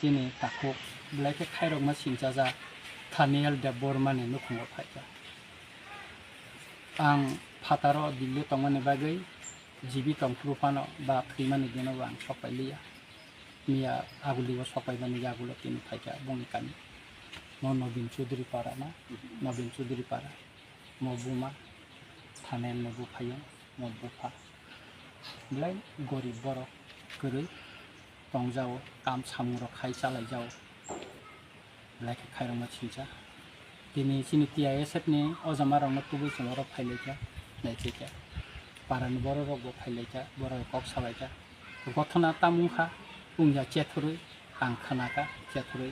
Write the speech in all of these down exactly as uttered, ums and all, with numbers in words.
Chini takhuk belai khe khairokma singchajak Thaniel Debbarmani nukhungo phaikha. Ang phataro Delhi tongmani bagwi jibi tongphuru phano ba thwimani dinobo ang sokpai liya. Miya agulio sokpaimani yagulo tini phaikha bongni kami. Mo Nobin Chaudhary para na, Nobin Chaudhary para. Mo buma, Thaniel ni buphayung, mo bupha. Belai gorib borok kwrwi tongjao, kam samung rok khai chalaijao. Belai khe khairokma singcha. Tini chini T I S F ni o jama rokno tubui chwng oro phailaikha, naichaikha. Parani borok rokbo phailaikha, borok kok salaikha. Gothona tamo wngkha, wngya chethurwi, ang khnakha, chethurwi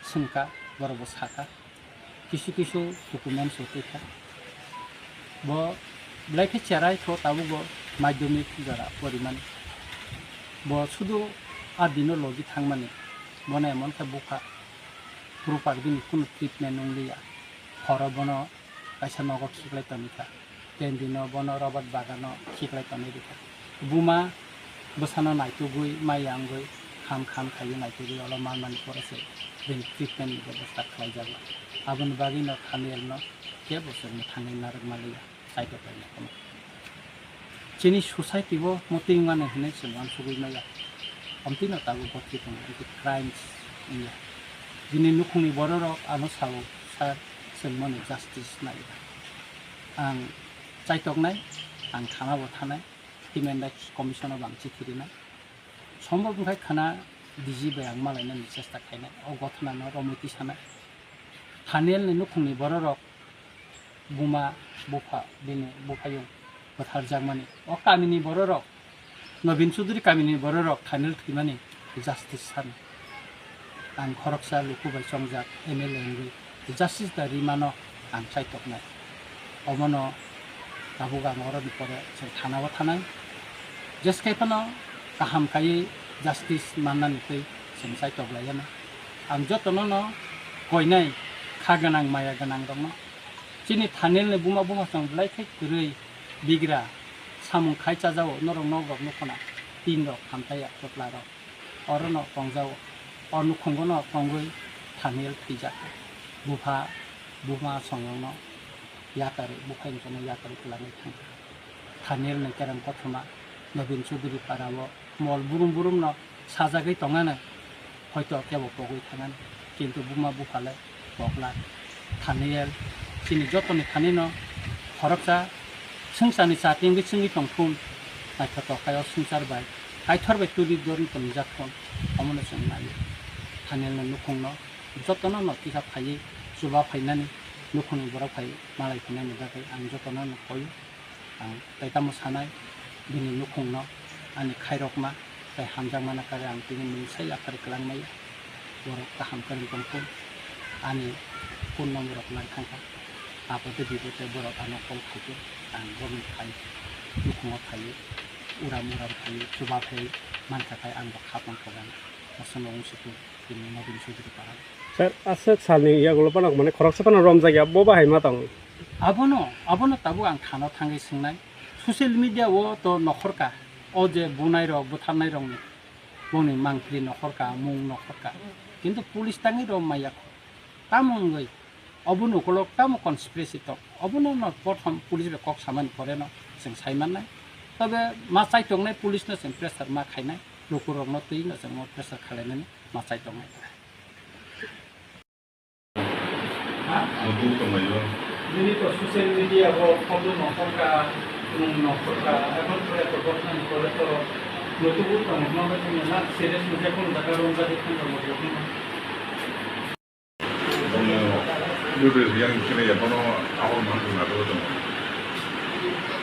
swngkha, borokbo sakha. Kisu kisu documents rok twi kha. Bo belai khe cherai kho, tabukbo madhyamik jora porimani. Bo sudu a dino logi thangmani. Bono emon khe bupha proper bini kunu treatment wng liya. Horo bono kaisa nogo khiklai tongwi kha. Tei bini bono rubber bagano khiklai tongwi rikha. Buma bwsano naitugwi, maya wngwi, kham kham khaiwi naitugwi olo manmani pore se bini treatment ni bebosta khlaijago. Aboni bagwino Thaniel no kebo se mwthangwi narwk manliya, saitok bai naikha. Chini society o motwi wngmani hinwi chwng uansugwi maya. Omtwino tabuk gotwi tongo, hwnkhe crimes wngya. Bini nukhungni bororok ano sao, "Sir, chwng mani justice nai." Ang chaitoknai, ang thana bo thanai, Human Rights Commission o bo ang chithi rinai. Sombhob wngkha khana D G bai ang malainani chesta khainai, o gothona no romwi tisanai. Thaniel ni nukhungni bororok buma, bupha, bini buphayung butharjakmani. O kamini bororok, Nobin Chaudhary kamini bororok Thaniel thwimani justice sano. Ang khoroksa luku bai chongjak M L A wngwi justice da rimano ang chaitoknai. Omono tabuk ang oroni pore chwng thanao thanai. Jeskai phano kaham kaiwi justice mannani twi chwng chaitok laiyana. Ang jotono no koinai kha gwnang maya gwnang rokno. Chini Thaniel ni buma bupha chwng belai khe kwrwi bigra samung khai chajao, norok nok rok nukho na, tin rok, hamtai ya, chwpla rok. Orono tongjao. O nukhungo no tongwi Thaniel thwijak. Bupha, buma songno yakarwi, buphai wngkhe no yakarwi twlangwi thangkha. Thaniel ni kereng kothoma Nobin Chaudhary para o mol burum burum no sajagwi tongmani, hoito kebo pogwi thangmani, kintu buma bupha le pokla. Thaniel, chini jotoni thani no khoroksa swngcharni chati wngwi chwngwi tong thun, naithotok khai o swngchar bai, Kaitor bai tuli dorni tonijak thun, omono chwng naio. Thaniel ni nukhung no jotono no tisa phaiwi chuba phainani, nukhungni borok phai malai phainani bagwi ang jotono no koio. Ang tei tamo sanai, bini nukhungno ani khairokma tei hamjakmano kare ang tini mungsa yaphar kwlangmaya. Borok kaham kwrwng tongthun, ani phone number rok nai thangkha. Apo tei bibo tei borok ano call khaikhe, ang borokni phai nukhungo phaiwi, uram uram phaiwi, chuba phaiwi mankha khai ang bo khapang kwrwng. Aswkno wng sukhu. Tini Nobin Chaudhary para. Sir, aswk salni yagulo phano, mane, khoroksa phano romjakya, bo bahai ma tong? Abono, abono tabuk ang thano thangwi swngnai. Social media o to nokhorka, o je bunai rok, butharnai rokni, bongni mangpili nokhorka, mung nokhorka. Kintu police tangwi rom maya kho. Tamo wngwi? Obono ukolog tamo conspiracy tong. Obono no prothom police bai kok samani pore no chwng sai mannai. Tobe ma chai tongnai police no chwng pressure ma khainai. Lukurokno twi no chwng pressure khalainani ma chai tongnai. Nutug tonglaio. Nini to social media o photo nokhorka, nwng nokhorka, ekhon pore to boknani pore to nutugwi tongo, nono chini na serious nukhe kono jaga romjagwi thangkha mo. Bono YouTube yang sini ya, bono abang mang sing nado dong.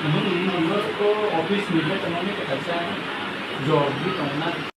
Nung nung nung ko office ni ko tengah ni kita cang jor di tengah.